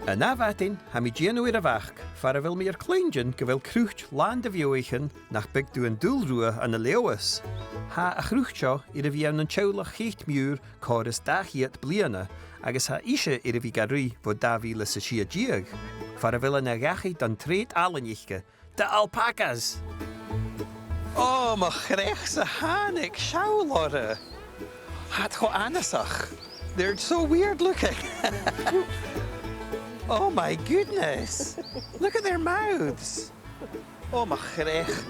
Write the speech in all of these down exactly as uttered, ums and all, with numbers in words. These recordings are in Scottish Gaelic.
An ath mhadainn, tha mi a' dèanamh air a' Bhac, far a bheil mi air cluinntinn gu bheil croit làn de bheathaichean nach biodh tu an dùil riutha ann an Leòdhas. Tha a' chroit seo air a bhith ann an teaghlach Cheitmiùir còrr is dà cheud bliadhna, agus tha ise air a bhith ga ruith bho dà mhìle 's a sia deug, far a bheil e na dhachaigh don treud fhallain aice, the alpacas! Ò, mo chreach-sa, thàinig seall orra! Tha iad cho annasach. They're so weird looking. Oh my goodness. Look at their mouths. Ò, mo chreach.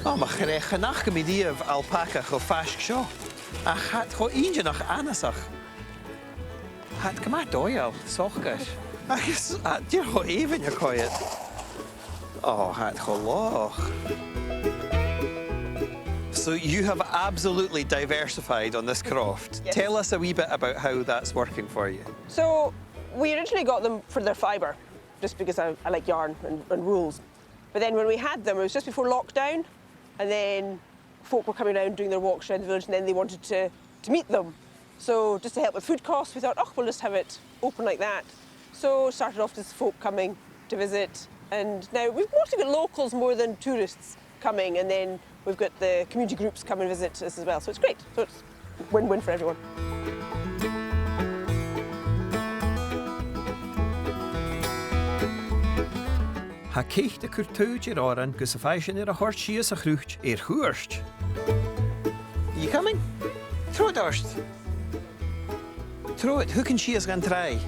Ò, mo chreach. Chan fhaca mi riamh alpaca cho faisg seo. Ach tha iad cho inntinneach annasach. Tha iad gu math dòigheil, socair. Agus, a, dìreach cho èibhinn a' coimhead. Ò, tha iad cho laghach. So you have absolutely diversified on this croft. Yes. Tell us a wee bit about how that's working for you. So, we originally got them for their fibre, just because I, I like yarn and, and wools. But then when we had them, it was just before lockdown, and then folk were coming around doing their walks around the village, and then they wanted to, to meet them. So just to help with food costs, we thought, "Oh, we'll just have it open like that." So started off just folk coming to visit, and now we've mostly got locals more than tourists coming, and then we've got the community groups come and visit us as well. So it's great. So it's win-win for everyone. Tha Kate a' cur taoid air òran gus am faigh sinn air a thoirt sìos a' chroit air chuairt. You coming? Trobhad ort. Trobhad, thugainn sìos dhan tràigh.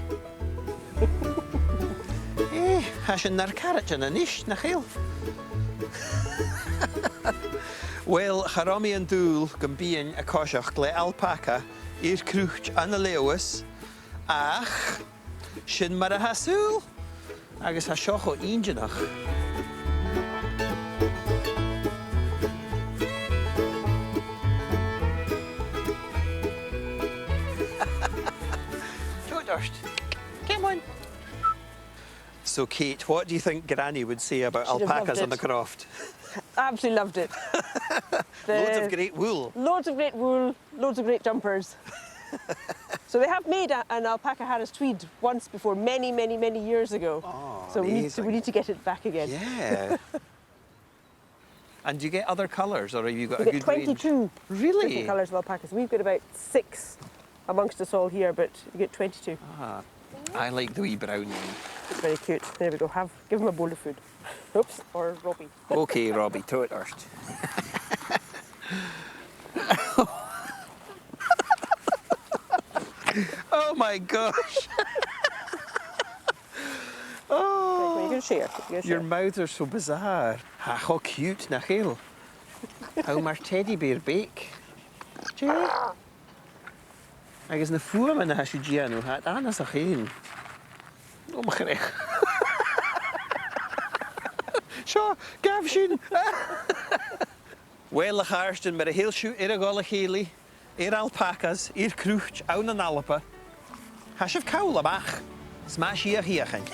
Eh, tha sinn nar caraidean a-nis, nach eil? Uill, cha robh mi an dùil gum bithinn a' coiseachd le alpaca air croit ann an Leòdhas, ach sin mar a tha saoghal, agus tha seo cho inntinneach. Trobhad ort. Come on. So, Kate, what do you think Granny would say about alpacas on the croft? She'd have loved it. Absolutely loved it. Loads of great wool. Loads of great wool, loads of great jumpers. So they have made a, an alpaca Harris tweed once before, many, many, many years ago. Oh, amazing. So we need to, we need to get it back again. Yeah. And do you get other colours, or have you got a good range? We get twenty-two different colours of alpacas. Really? We've got about six amongst us all here, but you get twenty-two. Ah, I like the wee brown one. It's very cute. There we go. Have, give him a bowl of food. Oops, or Robbie. Okay, Robbie, trobhad ort. Oh my gosh! Oh, you can share, you can share. Your mouths are so bizarre. Tha e cho cute, nach eil? Tha e mar teddy bear beag. Dè? Agus na fuaimean a tha sibh a' dèanamh, tha iad annasach fhèin. Ò, mo chreach. Seo, gabh sin. Uill, a chàirdean, mura h-eil sibh air a dhol a chèilidh air alpacas air croit ann an Alba, tha sibh call a-mach. 'S math sibh a dh'fheuchainn.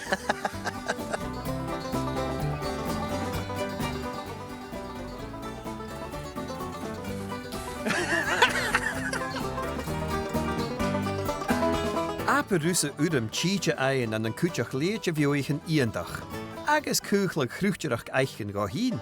Abair thusa urram tìde fhaighinn ann an cuideachd leithid de bheathaichean iongantach, agus caochladh chroitearachd fhaicinn dhomh fhìn.